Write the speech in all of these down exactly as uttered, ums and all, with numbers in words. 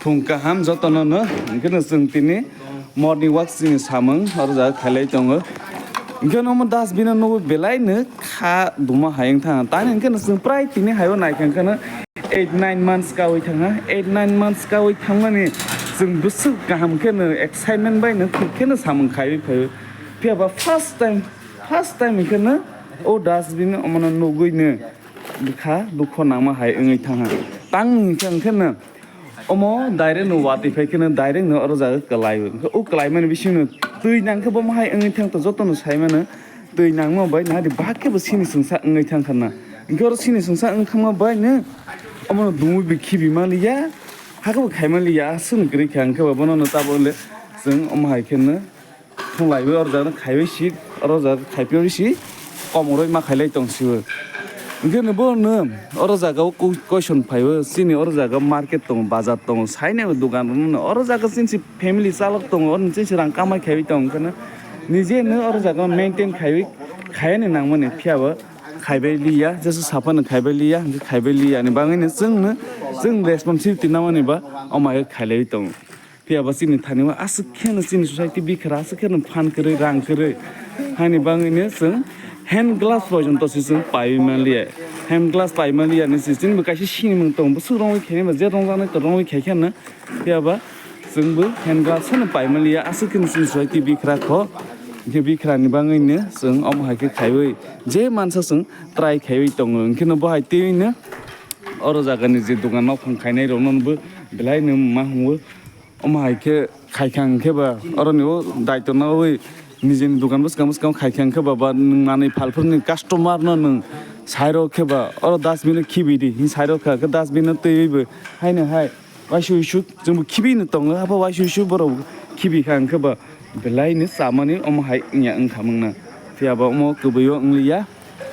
Phung kaham jotono no, hwnkhe no chwng tini morning walk chini samung oro jaga khailai tongo. Hwnkhe no omo dustbin o nugwi belai no kha duma hai wng thang. Tani hwnkhe no chwng prai tini hai o naikha hwnkhe no eight nine months kaui thang ha. Eight nine months kaui thangmani chwng bwswk kaham khe no excitement bai no thik khe no samung khaiwi phaiwi. Phiya ba first time, first time hwnkhe no o dustbin omo no nugwi no bwkha dukho nangma hai wngwi thang ha. Tang hwnkhe hwnkhe no omo direct no watwi phai kheno direct no oro jaga kwlai o. Hwnkhe o kwlaimani bisingno twi nang khe bo mahai wngwi thang to jotono sai mano twi nangma bai nahadi bak khe bo sini chwngsa wngwi thang kha na. Hwnkhe oro sini chwngsa wng thangma bai no omono dumui bi khibi manliya, hakhe bo khai manliya, aswk no kwrwi kha hwnkhe bo bono no tabuk le chwng omo hai kheno thunglaiwi oro jaga khaiwi si, oro jaga khaipiui si, komoroi ma khailai tong si o. Hwnkhe no bo no oro jaga o ku-, question phaiwi, chini oro jaga market tongo, bazar tongo, sainai bo dogan rok no, oro jaga chini si family chalok tongo, oro chini si rang kamai khaiwi tongo, hwnkhe no nije no oro jaga maintain khaiwi, khaiya ni nangmani, phiya bo khaibai liya, jesu saphano khaibai liya, hwnkhe khaibai liya ni bagwi no chwng no, chwng responsibility namani ba omo hai khailaiwi tongo. Phiya ba chini thani o aswk kheno chini society bikhra aswk kheno phan kwrwi, rang kwrwi. Hani bagwino chwng hand gloves porjonto se chwng paiwi manliya. Hand gloves pai manliya ni se chini bo kaisa sinimung tongo, bwswk rongwi khainai ba je rongjaknai to rongwi khaikha no. Phiya ba chwngbo hand gloves no pai manliya, aswk kheno chini society bikhra kho. Hwnkhe bikhra ni bagwino chwng omo hai khe khaiwi je mansa chwng try khaiwi tongo. Hwnkhe no bo hai twiwi no oro jaga ni je dogan nok phang khainai rok no bo belai no ma hwnwi. Omo hai khe khai kha hwnkhe ba oroni o daityo nawi nijeni dogan bwskang bwskango khai kha hwnkhe ba, ba nwng manwi phalphurni customer no nwng sairok khe ba oro dustbin o khibi di hinwi sairok kha, khe dustbin o twiwi bo haino hai waisui suk chwngbo khibi no tongo, abo waisui suk borok khibi kha hwnkhe ba belai no chamani omo hai wngya wngkha mangna. Phiya ba omo kwbwi o wngliya.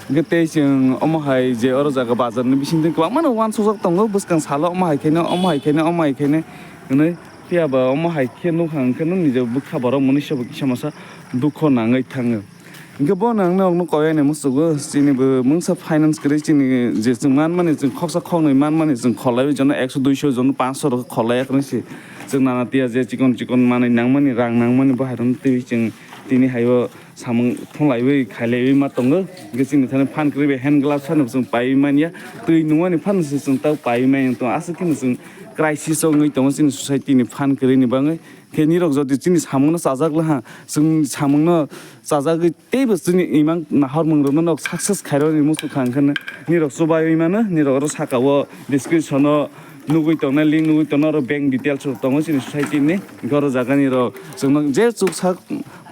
Hwnkhe tei chwng omo hai je oro jaga bazar ni bising twi kwbangma no uansukjak tongo, bwskang salo omo hai khe no, omo hai khe no, omo hai khe no hwnwi. Phiya ba omo hai khe nukha hwnkhe no nijor bwkha borok mwnwi se bo kisa masa dukho nangwi thango. Hwnkhe bono ang norokno koi ani muchungo, chini bo mungsa finance kwrwi chini je chwng manmani chwng khoksa khoknwi manmani chwng kholaiwi jono ekso duiso jono panchso rok kholai ya kwrwi se. Chwng nana tiya je chikon chikon manwi nangmani rang nangmani bo hai rokno twiwi chwng tini hai o samung thunglaiwi khailaiwi ma tongo. Hwnkhe chini thani phan kwrwi bai hand gloves phano chwng paiwi manya. Twi nungmani phano se chwng ta paiwi manya tongo. Aswk kheno chwng crisis o wngwi tongo chini society ni phan kwrwi ni bagwi. Khe nirok jodi chini samungno chajak laha, chwng samungno chajagwi teibo chini imang nahormung rokno nok success khairokni muchung kha hwnkhe nirok chubaiwi mano. Nirok oro saka o description o nugwi tongnai, link nugwi tongnai, oro bank details rok tongo chini society ni. Hwnkhe oro jaga ni rok chwngno je chuksa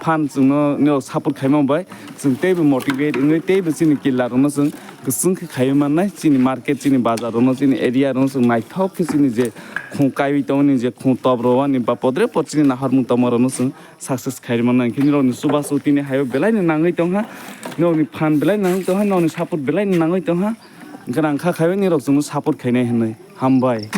phan chwngno nirok support khaima bai chwng teibo motivate wngwi teibo chini killa rokno chwng kwchwng khe khaiwi mannai. Chini market, chini bazar rokno, chini area rokno chwng naithok khe chini je khung kaiwi tongmani je khung top rwani ba podre pod chini nahormung tongma rokno chwng success khaiwi mannai. Hwnkhe nirokni chubachu tini haio belai no nangwi tongkha, nokni phan belai nangwi tongkha, nokni support belai no nangwi tongkha. Hwnkhe ang kha khaiwi nirok chwngno support khainai hwnwi. Hambai.